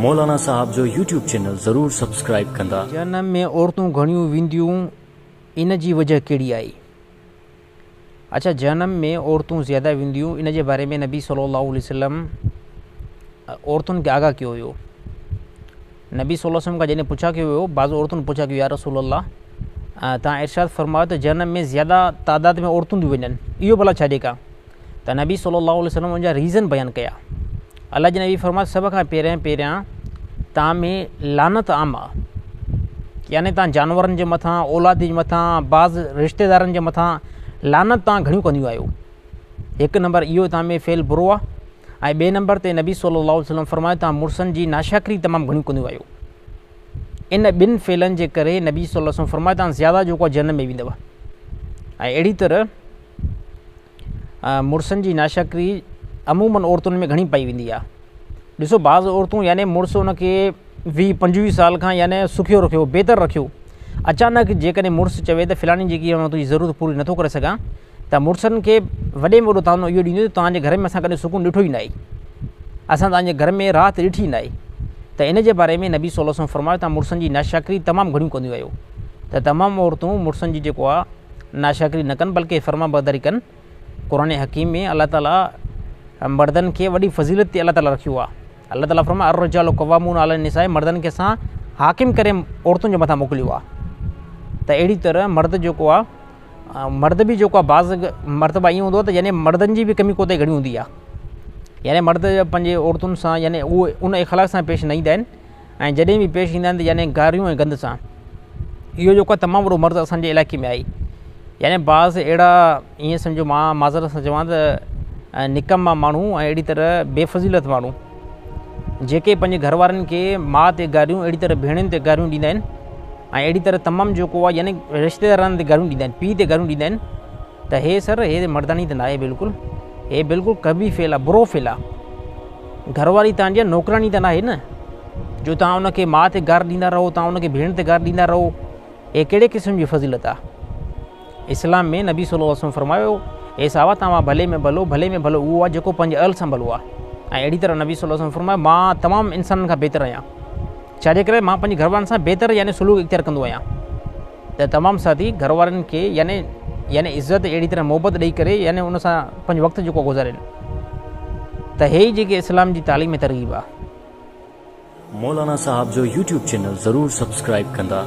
مولانا صاحب جو YouTube channel ضرور سبسڪرائيب ڪندا. جهنم ۾ عورتون گهڻيون وينديون ان جي وجه ڪهڙي آهي؟ اڇا جهنم ۾ عورتون زياده وينديون ان جي باري ۾ نبي صلي الله عليه وسلم عورتن کي آگاهه ڪيو هيو. نبي صلي الله عليه وسلم کان جڏهن پڇا ڪيو ويو بعض عورتن پڇا ڪيو يا رسول الله تان ارشاد فرمايو ته جهنم ۾ زياده تعداد ۾ عورتون ٿيون وڃن اهو ڀلا ڇا جي ڪا ته نبي صلي الله عليه وسلم ان جا ريزن بيان ڪيا الله جي نبي فرمايو سڀ کان پهريان پهريان تان ۾ لعنت عام آ يعني تان جانورن جي مٿان اولاد جي مٿان بعض رشتيدارن جي مٿان لعنت تان گهڻيون ڪنديون آهيو هڪ نمبر اهو تان ۾ فعل برو آ ۽ ٻئي نمبر تي نبي صلي الله عليه وسلم فرمايو تان مڙسن جي ناشڪري تمام گهڻيون ڪنديون آهيو ان ٻن فعلن جي ڪري نبي صلي الله عليه وسلم فرمايو تان زياده جيڪو جنت ۾ ويندو ۽ اهڙي طرح مڙسن جي ناشڪري عمومن عورتن ۾ گهڻي پائي ويندي آهي ڏسو بعض عورتون يعني مڙس ان کي ويهه پنجويهه سال کان يعني سکيو رکيو بهتر رکيو اچانڪ جيڪڏهن مڙس چوي ته فلاڻي جيڪي مان تنهنجي ضرورت پوري نٿو ڪري سگهان ته مڙسن کي وڏي ۾ وڏو طعنو اهو ڏيندو ته توهان جي گهر ۾ اسان ڪڏهن سڪون ڏٺو ئي ناهي اسان توهان جي گهر ۾ راحت ڏٺي ناهي ته ان جي باري ۾ نبي صلي الله عليه وسلم فرمايو توهان مڙسن جي ناشڪري تمام گهڻيون ڪنديون آهيو ته تمام عورتون مڙسن جي جيڪو آهي ناشڪري نه ڪن بلڪه فرمانبرداري ڪن قرآن حڪيم ۾ الله تعالي مردن کي وڏي فضيلت تي الله تعالي رکيو آهي الله تعالي فرمايو الرجال قوامون علي النساء مردن کي اسان حاڪم ڪري عورتن جي مٿان موڪليو آهي ته اهڙي طرح مرد جيڪو آهي مرد به جيڪو آهي بعض مرتبه ائين هوندو آهي ته يعني مردن جي به ڪمي ڪوتاهي گهڻي هوندي آهي يعني مرد پنهنجي عورتن سان يعني اهي ان اخلاق سان پيش نه ايندا آهن ۽ جڏهن به پيش ايندا آهن ته يعني گاريون ۽ گند سان اهو جيڪو آهي تمام وڏو مرض اسان جي علائقي ۾ آهي يعني بعض اهڙا ائين سمجهو مان معذرت سان چوان ته نڪما ماڻهو ۽ اهڙي طرح بي فضيلت ماڻهو جيڪي پنهنجي گهر وارن کي ماء تي گاريون اهڙي طرح ڀيڻين تي گاريون ڏيندا آهن ۽ اهڙي طرح تمام جيڪو آهي يعني رشتيدارن تي گاريون ڏيندا آهن پيء تي گاريون ڏيندا آهن ته هي سر هي مرداني ته ناهي بلڪل هي بلڪل قبيح فعل آهي برو فعل آهي گهر واري تان جي نوڪراني ته ناهي نه جو تان ان کي ماء تي گار ڏيندا رهو تان ان کي ڀيڻ تي گار ڏيندا رهو هي ڪهڙي قسم جي فضيلت آهي اسلام ۾ نبي صلي الله عليه وسلم فرمايو اي صحابه تان مان ڀلي ۾ ڀلو ڀلي ۾ ڀلو اهو آهي جيڪو پنهنجي اهل سان ڀلو آهي ۽ اهڙي طرح نبي صلي الله عليه وسلم فرمايو مان تمام انسانن کان بهتر آهيان ڇا جي ڪري مان پنهنجي گهر وارن سان بهتر يعني سلوڪ اختيار ڪندو آهيان ته تمام ساٿي گهر وارن کي يعني يعني عزت اهڙي طرح محبت ڏئي ڪري يعني ان سان پنهنجو وقت جيڪو گذارين ته هي جيڪي اسلام جي تعليم ترغيب آهي. مولانا صاحب جو يوٽيوب چينل ضرور سبسڪرائيب ڪندا.